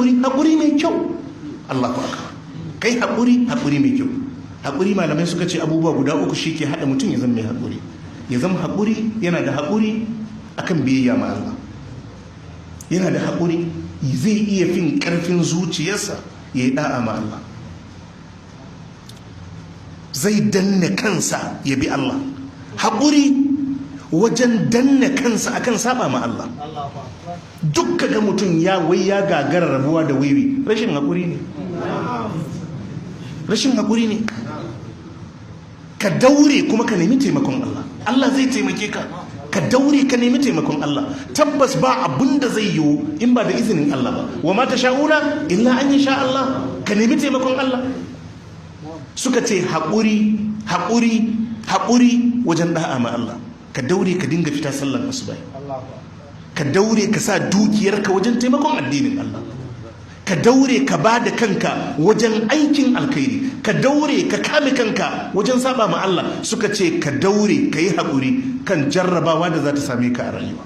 haƙuri, haƙuri mai kyau. Allahu akbar. Kai haƙuri, haƙuri mai kyau. Haƙuri, malamai suka ce abubuwa guda uku shi ke haɗa mutum ya zama mai haƙuri. Ya zama haƙuri, yana da haƙuri akan biyayya ma Allah, yana da haƙuri, zai iya fin ƙarfin zuciyarsa ya yi ɗa'a ma Allah, zai danne kansa ya bi Allah. Haƙuri wajen danne kansa akan saba ma Allah. Duk kaga mutum ya wai ya gagara rabuwa da wiwi, rashin haƙuri ne, rashin haƙuri ne. Ka daure kuma ka nemi taimakon Allah, Allah zai taimake ka. Ka daure ka nemi taimakon Allah. Tabbas ba abun da zai yiwu in ba da izinin Allah ba. Wa ma tasha'una illa an yasha Allah. Ka nemi taimakon Allah. Suka ce haƙuri, haƙuri, haƙuri wajen da'a ma Allah. Ka daure ka dinga fita sallan asuba. Ka daure ka sa dukiyarka wajen taimakon addinin Allah. Ka daure ka ba da kanka wajen aikin alkhairi. Ka daure ka kame kanka wajen saba ma Allah. Suka ce ka daure ka yi haƙuri kan jarrabawa da za ta same ka a rayuwa.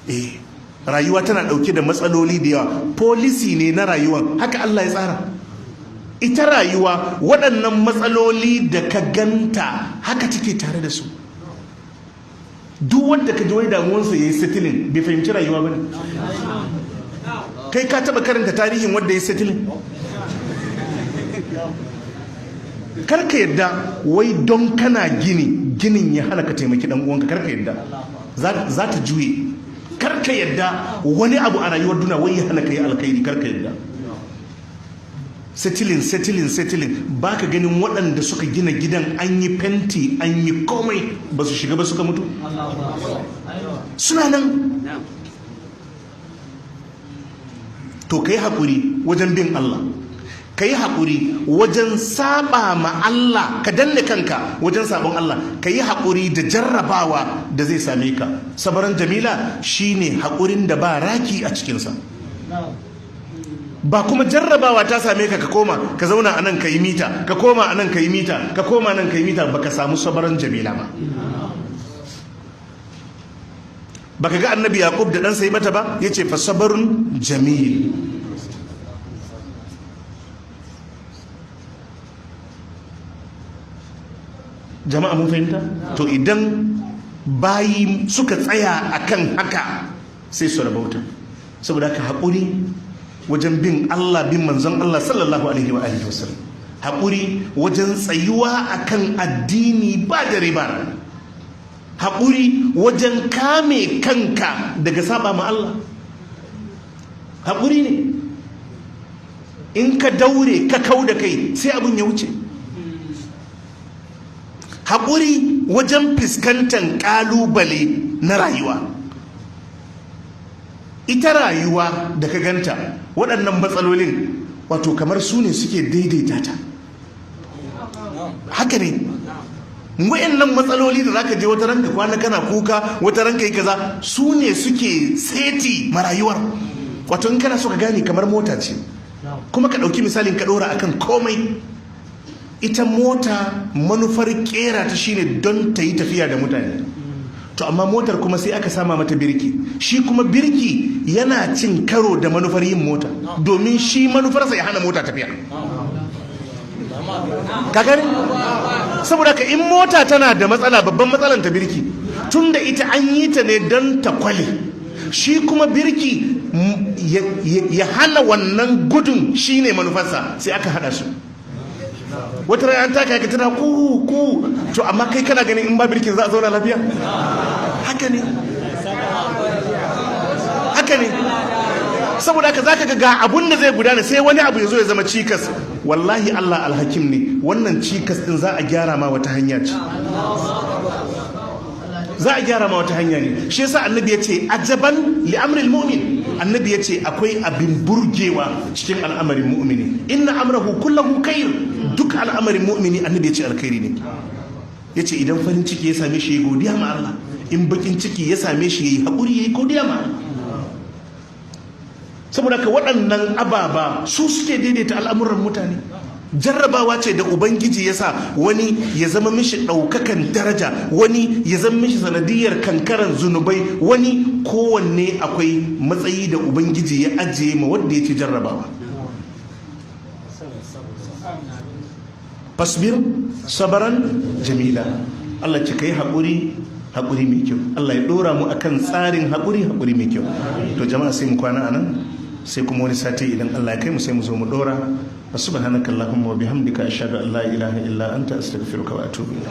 Eh, rayuwa tana ɗauke da matsaloli da yawa. Policy ne na rayuwan, haka Allah ya tsara ita rayuwa. Waɗannan matsaloli da ka ganta, haka take tare da su. Duk wanda ka ji wai damuwansa ya yi settling, bai fahimci rayuwa ba ne. Kai ka taba karanta tarihin wanda ya settling? Karka yadda wai don kana gini, ginin ya hana ka taimaki dan uwanka. Karka yadda, za ta juye. Karka yadda wani abu a rayuwar duniya wai ya hana ka yi alkhairi. Karka yadda. Settling, settling, settling. Ba ka ganin waɗanda suka gina gidan, an yi fenti, an yi komai, ba su shiga ba, suka mutu? Suna nan. To ka yi haƙuri wajen bin Allah, ka yi haƙuri wajen saba ma Allah, ka danne kanka wajen sabon Allah, ka yi haƙuri da jarrabawa da zai same ka. Sabaran jamila shine haƙurin da ba raki a cikinsa. Ba kuma jarrabawa ta same ka, ka koma ka zauna a nan ka yi mita, ka koma a nan ka yi mita, ka koma nan ka yi mita, baka samu sabaran jamila ba. Baka ga Annabi Yaqub da ɗansa yi mata ba? Yace fa sabarun jamil. Jama'a, mun fahimta? To idan bayi suka tsaya akan haka, sai su rabauta. Saboda haka haƙuri wajen bin Allah, bin manzon Allah sallallahu alaihi wa alihi wasallam, haƙuri wajen tsayuwa akan addini ba dare ba, haƙuri wajen kame kanka daga saba ma Allah, haƙuri ne. In ka daure ka kau da kai, sai abin ya wuce. Haƙuri wajen fuskantar ƙalubale na rayuwa. Ita rayuwa da ka ganta, waɗannan matsalolin wato kamar su ne suke daidaita ta. Haka ne, wayannan matsaloli da zaka je wata ranka kwana kana kuka, wata ranka yi kaza, su ne suke seti marayuwar. Wato in kana so ka gane, kamar mota ce. Kuma ka ɗauki misalin ka ɗora akan komai. Ita mota, manufar kera ta shine don ta yi tafiya da mutane. To amma motar kuma sai aka sama mata birki. Shi kuma birki yana cin karo da manufar yin mota, domin shi manufarsa ya hana mota tafiya. Ka gani? Saboda ka in mota tana da matsala, babban matsalan ta birki, tunda ita an yi ta ne don ta kwale. Shi kuma birki ya hana wannan gudun, shine manufarsa. Sai aka hada su. Wata ran an taka ka, tana ku ku. To amma kai kana ganin in ba birkin za a zauna lafiya? Haka ne, haka ne. Saboda haka zaka ga abun da zai gudana, sai wani abu ya zo ya zama cikas. Wallahi Allah alhakim ne. Wannan cikas din za a gyara ma wata hanya ce, za a gyara ma wata hanya ne. Shi yasa Annabi ya ce ajaban li amril mu'min. Annabi ya ce akwai abin burgewa cikin al'amarin mu'mini. Inna amrahu kullahu khair. Duk al'amarin mu'mini, Annabi ya ce alkhairi ne. Ya ce idan farin ciki ya same shi, ya godiya ma Allah. In bakin ciki ya same shi, ya yi haƙuri, ya yi godiya ma Allah. Saboda ka waɗannan ababa su suke daidaita al'amuran mutane. Jarrabawa ce da Ubangiji ya sa wani ya zama mishi ɗaukakan daraja, wani ya zama mishi sanadiyar kankaran zunubai, wani kowanne akwai matsayi da Ubangiji ya ajiye ma wanda ya ci jarrabawa. فاصبر صبرا جميلا. Allah ce kai haƙuri, haƙuri mai kyau. Allah ya ɗora mu akan tsarin haƙuri, haƙuri mai kyau. To jama'a, sai mu kwana anan, sai kuma wani sati idan Allah ya kai mu sai mu zo mu ɗora. سبحانك اللهم وبحمدك، أشهد أن لا إله إلا أنت، أستغفرك وأتوب إليك.